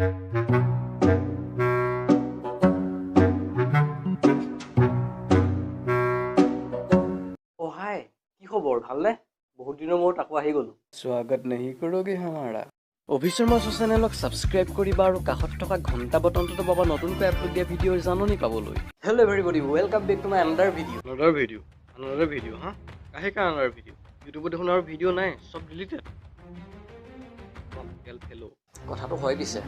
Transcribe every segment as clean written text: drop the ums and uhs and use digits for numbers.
অ' হাই, কি খবৰ, ভালনে? বহুত দিনৰ মূৰত আকৌ আহি গ'লোঁ। स्वागत नहीं करोगे हमारा? অভি শৰ্মা চেনেলক ছাবস্ক্ৰাইব কৰিবা আৰু কাষত থকা ঘণ্টা বটনটো দবাবা নতুনকৈ আপলোড দিয়া ভিডিঅ'ৰ জাননী পাবলৈ। Hello everybody, welcome back to my another video. Another video, another video, हाँ काहे का another video? ইউটিউবত দেখোন আৰু ভিডিঅ' নাই, চব ডিলিটেড। হেল্ল', কথাটো হয় পিছে।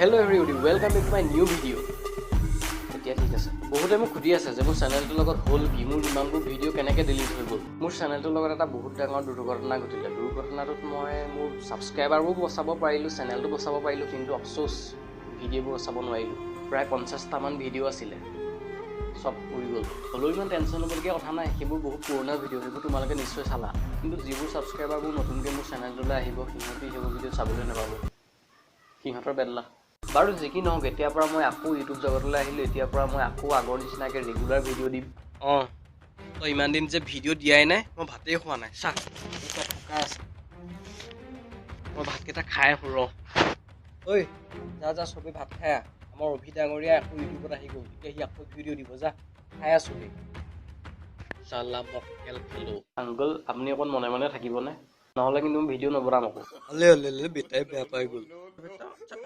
Hello everybody, welcome back to my new video. এতিয়া ঠিক আছে। বহুতে মোক সুধি আছে যে মোৰ চেনেলটোৰ লগত হ'ল কি, মোৰ ইমানবোৰ ভিডিঅ' কেনেকৈ ডিলিট হৈ গ'ল। মোৰ চেনেলটোৰ লগত এটা বহুত ডাঙৰ দুৰ্ঘটনা ঘটিলে। দুৰ্ঘটনাটোত মই মোৰ ছাবস্ক্ৰাইবাৰবোৰ বচাব পাৰিলোঁ, চেনেলটো বচাব পাৰিলোঁ, কিন্তু আফচোচ ভিডিঅ'বোৰ বচাব নোৱাৰিলোঁ। প্ৰায় 50টামান ভিডিঅ' আছিলে, চব উৰি গ'ল। হ'লেও ইমান টেনশ্যন ল'বলগীয়া কথা নাই, সেইবোৰ বহুত পুৰণা ভিডিঅ', সেইবোৰ তোমালোকে নিশ্চয় চালা। কিন্তু যিবোৰ ছাবস্ক্ৰাইবাৰবোৰ নতুনকৈ মোৰ চেনেলটোলৈ আহিব, সিহঁতি সেইবোৰ ভিডিঅ' চাবলৈ নাপাব, সিহঁতৰ বেড লাক। বাৰু যি কি নহওক, এতিয়াৰ পৰা মই আকৌ ইউটিউব জগতলৈ আহিলোঁ। এতিয়াৰ পৰা মই আকৌ আগৰ নিচিনাকৈ ৰেগুলাৰ ভিডিঅ' দিম। অঁ, তই ইমান দিন যে ভিডিঅ' দিয়াই নাই, মই ভাতেই খোৱা নাই। চা, মোৰ পেট শুকাই আছে, মই ভাতকেইটা খাই আহোঁ ৰ। ঐ যা যা, চবেই ভাত খাই আহ। আমাৰ অভি ডাঙৰীয়া আকৌ ইউটিউবত আহি গ'ল, এতিয়া সি আকৌ ভিডিঅ' দিব। যা, খাই আছোঁ দেই। চালা মক্কেল খেলো। আংকল, আপুনি অকণ মনে মনে থাকিবনে? নহ'লে কিন্তু মই ভিডিঅ' নবনাম আকৌ। আলে আলে আলে, বেটাই বেয়া পাই গ'ল।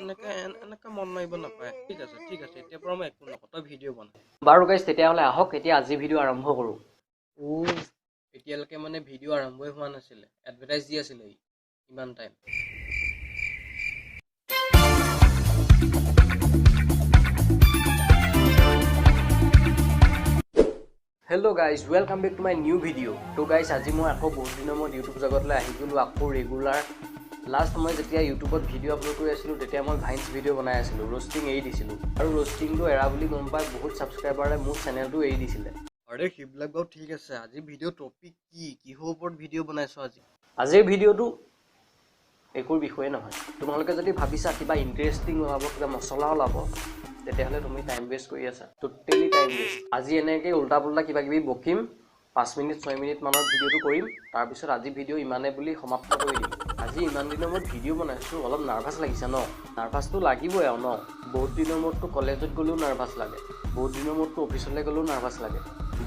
এনেকে এনেকে মন মাৰিব নাপায়। ঠিক আছে, ঠিক আছে, এতিয়াৰ পৰা মই একো নকওঁ, তই ভিডিঅ' বনা। বাৰু গাইজ, তেতিয়াহ'লে আহক এতিয়া আজি ভিডিঅ' আৰম্ভ কৰোঁ। অ', এতিয়ালৈকে মানে ভিডিঅ' আৰম্ভই হোৱা নাছিলে, এডভাৰটাইজ দি আছিলে ই ইমান time. Hello guys, welcome back to my new video. তো গাইজ, আজি মই আকৌ বহুত দিনৰ মূৰত ইউটিউব জগতলৈ আহি গ'লোঁ আকৌ ৰেগুলাৰ। লাষ্ট মই যেতিয়া ইউটিউবত ভিডিঅ' আপলোড কৰি আছিলোঁ, তেতিয়া মই ভাইন্স ভিডিঅ' বনাই আছিলোঁ, ৰ'ষ্টিং এৰি দিছিলোঁ। আৰু ৰ'ষ্টিংটো এৰা বুলি গম পাই বহুত ছাবস্ক্ৰাইবাৰে মোৰ চেনেলটো এৰি দিছিলে। আৰে সেইবিলাক বাৰু ঠিক আছে, আজি ভিডিঅ' টপিক কি, কিহৰ ওপৰত ভিডিঅ' বনাইছ আজি? আজিৰ ভিডিঅ'টো একোৰ বিষয়ে নহয়। তোমালোকে যদি ভাবিছা কিবা ইণ্টাৰেষ্টিং ওলাব, কিবা মছলা ওলাব, তেতিয়াহ'লে তুমি টাইম ৱেষ্ট কৰি আছা, টোটেলি টাইম ৱেষ্ট। আজি এনেকৈ উল্টা পুল্টা কিবা কিবি বকিম, 5 মিনিট 6 মিনিটমানৰ ভিডিঅ'টো কৰিম, তাৰপিছত আজি ভিডিঅ' ইমানে বুলি সমাপ্ত কৰি দিম। আজি ইমান দিনৰ মূৰত ভিডিঅ' বনাইছোঁ, অলপ নাৰ্ভাছ লাগিছে ন? নাৰ্ভাছটো লাগিবই আৰু ন? বহুত দিনৰ মূৰততো কলেজত গ'লেও নাৰ্ভাছ লাগে, বহুত দিনৰ মূৰততো অফিচলৈ গ'লেও নাৰ্ভাছ লাগে,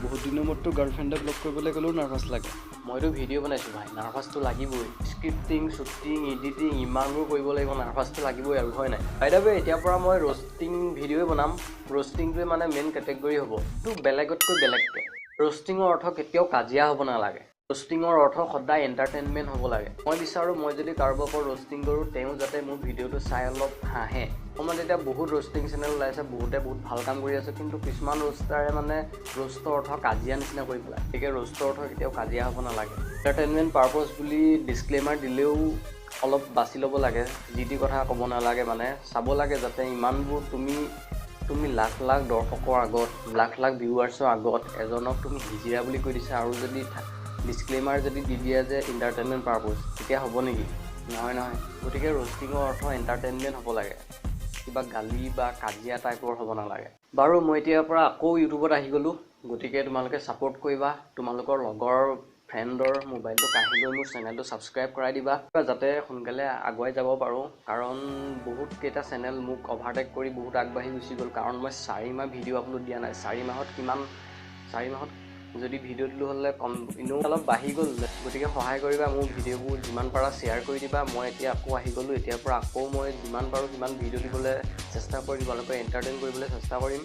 বহুত দিনৰ মূৰততো গাৰ্লফ্ৰেণ্ডক লগ কৰিবলৈ গ'লেও নাৰ্ভাছ লাগে। মইতো ভিডিঅ' বনাইছোঁ ভাই, নাৰ্ভাছটো লাগিবই। স্ক্ৰিপ্টিং, শ্বুটিং, এডিটিং ইমানবোৰ কৰিব লাগিব, নাৰ্ভাছটো লাগিবই আৰু, হয় নাই? বাই the ৱে, এতিয়াৰ পৰা মই ৰ'ষ্টিং ভিডিঅ'ই বনাম। ৰ'ষ্টিংটোৱে মানে মেইন কেটেগৰী হ'ব, কিন্তু বেলেগতকৈ বেলেগকৈ। ৰ'ষ্টিঙৰ অৰ্থ কেতিয়াও কাজিয়া হ'ব নালাগে, ৰ'ষ্টিঙৰ অৰ্থ সদায় এণ্টাৰটেইনমেণ্ট হ'ব লাগে। মই বিচাৰোঁ মই যদি কাৰোবাৰ ওপৰত ৰ'ষ্টিং কৰোঁ, তেওঁ যাতে মোৰ ভিডিঅ'টো চাই অলপ হাঁহে। অসমত এতিয়া বহুত ৰ'ষ্টিং চেনেল ওলাইছে, বহুতে বহুত ভাল কাম কৰি আছে, কিন্তু কিছুমান ৰ'ষ্টাৰে মানে ৰ'ষ্টৰ অৰ্থ কাজিয়া নিচিনা কৰি পেলায়। গতিকে ৰ'ষ্টৰ অৰ্থ কেতিয়াও কাজিয়া হ'ব নালাগে। এণ্টাৰটেইনমেণ্ট পাৰপজ বুলি ডিছক্লেমাৰ দিলেও অলপ বাছি ল'ব লাগে, যি টি কথা ক'ব নালাগে। মানে চাব লাগে যাতে ইমানবোৰ তুমি লাখ লাখ দৰ্শকৰ আগত, লাখ লাখ ভিউৱাৰ্ছৰ আগত এজনক তুমি হিজিৰা বুলি কৈ দিছা, আৰু যদি ডিছক্লেমাৰ যদি দি দিয়া যে এণ্টাৰটেইনমেণ্ট পাৰপজ, তেতিয়া হ'ব নেকি? নহয় নহয়। গতিকে ৰ'ষ্টিঙৰ অৰ্থ এণ্টাৰটেইনমেণ্ট হ'ব লাগে, কিবা গালি বা কাজিয়া টাইপৰ হ'ব নালাগে। বাৰু মই এতিয়াৰ পৰা আকৌ ইউটিউবত আহি গ'লোঁ, গতিকে তোমালোকে ছাপোৰ্ট কৰিবা। তোমালোকৰ লগৰ ফ্ৰেণ্ডৰ মোবাইলটো কাঢ়ি লৈ মোৰ চেনেলটো ছাবস্ক্ৰাইব কৰাই দিবা, যাতে সোনকালে আগুৱাই যাব পাৰোঁ। কাৰণ বহুত কেইটা চেনেল মোক অভাৰটেক কৰি বহুত আগবাঢ়ি গুচি গ'ল, কাৰণ মই 4 মাহ ভিডিঅ' আপলোড দিয়া নাই। 4 মাহত কিমান, 4 মাহত যদি ভিডিঅ' দিলোঁ হ'লে কম এনেও অলপ বাঢ়ি গ'ল। গতিকে সহায় কৰিবা, মোৰ ভিডিঅ'বোৰ যিমান পাৰা শ্বেয়াৰ কৰি দিবা। মই এতিয়া আকৌ আহি গ'লোঁ, এতিয়াৰ পৰা আকৌ মই যিমান পাৰোঁ সিমান ভিডিঅ' দিবলৈ চেষ্টা কৰিম, তোমালোকে এণ্টাৰটেইন কৰিবলৈ চেষ্টা কৰিম।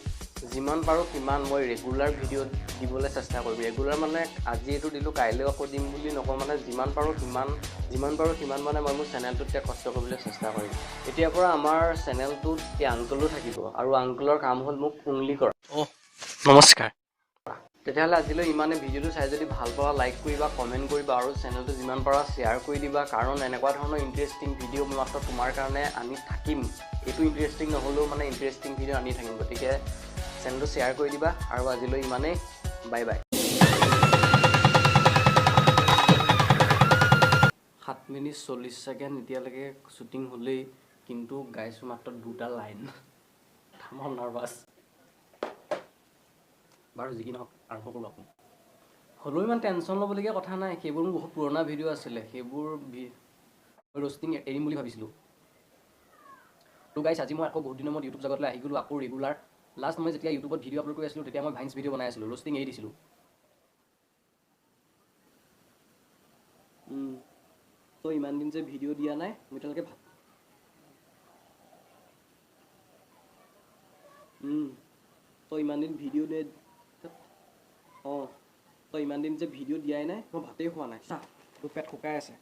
যিমান পাৰোঁ সিমান মই ৰেগুলাৰ ভিডিঅ' দিবলৈ চেষ্টা কৰিম। ৰেগুলাৰ মানে আজি এইটো দিলোঁ কাইলৈও আকৌ দিম বুলি নকওঁ, মানে যিমান পাৰোঁ সিমান, যিমান পাৰোঁ সিমান মানে মই মোৰ চেনেলটোত এতিয়া কষ্ট কৰিবলৈ চেষ্টা কৰিম। এতিয়াৰ পৰা আমাৰ চেনেলটোত এতিয়া আংকলো থাকিব, আৰু আংকলৰ কাম হ'ল মোক উংলি কৰা। অ' নমস্কাৰ। তেতিয়াহ'লে আজিলৈ ইমানে। ভিডিঅ'টো চাই যদি ভাল পোৱা লাইক কৰিবা, কমেণ্ট কৰিবা, আৰু চেনেলটো যিমান পাৰা শ্বেয়াৰ কৰি দিবা, কাৰণ এনেকুৱা ধৰণৰ ইণ্টাৰেষ্টিং ভিডিঅ' মাত্ৰ তোমাৰ কাৰণে আনি থাকিম। এইটো ইণ্টাৰেষ্টিং নহ'লেও মানে ইণ্টাৰেষ্টিং ভিডিঅ' আনি থাকিম। গতিকে চেনেলটো শ্বেয়াৰ কৰি দিবা, আৰু আজিলৈ ইমানেই, বাই বাই। 7 মিনিট 40 ছেকেণ্ড এতিয়ালৈকে শ্বুটিং হ'লেই, কিন্তু গাইছোঁ মাত্ৰ 2টা লাইন। তামাম নাৰ্ভাছ। বাৰু যি কি নহওক, আৰম্ভ কৰোঁ আকৌ। হ'লেও ইমান টেনশ্যন ল'বলগীয়া কথা নাই, সেইবোৰ মোৰ বহুত পুৰণা ভিডিঅ' আছিলে, সেইবোৰ ৰ'ষ্টিং এৰিম বুলি ভাবিছিলোঁ। তো গাইছ, আজি মই আকৌ বহুত দিনৰ মূৰত ইউটিউব জগতলৈ আহি গ'লোঁ আকৌ ৰেগুলাৰ। লাষ্ট মই যেতিয়া ইউটিউবত ভিডিঅ' আপলোড কৰি আছিলোঁ, তেতিয়া মই ভাইন্স ভিডিঅ' বনাই আছিলোঁ, ৰ'ষ্টিং এৰি দিছিলোঁ। তো ইমান দিন যে ভিডিঅ' দিয়া নাই, মই এতিয়ালৈকে ভাত। তো ইমান দিন ভিডিঅ' অঁ, তো ইমান দিন যে ভিডিঅ' দিয়াই নাই, মই ভাতেই খোৱা নাই। চা, মোৰ পেট শুকাই আছে।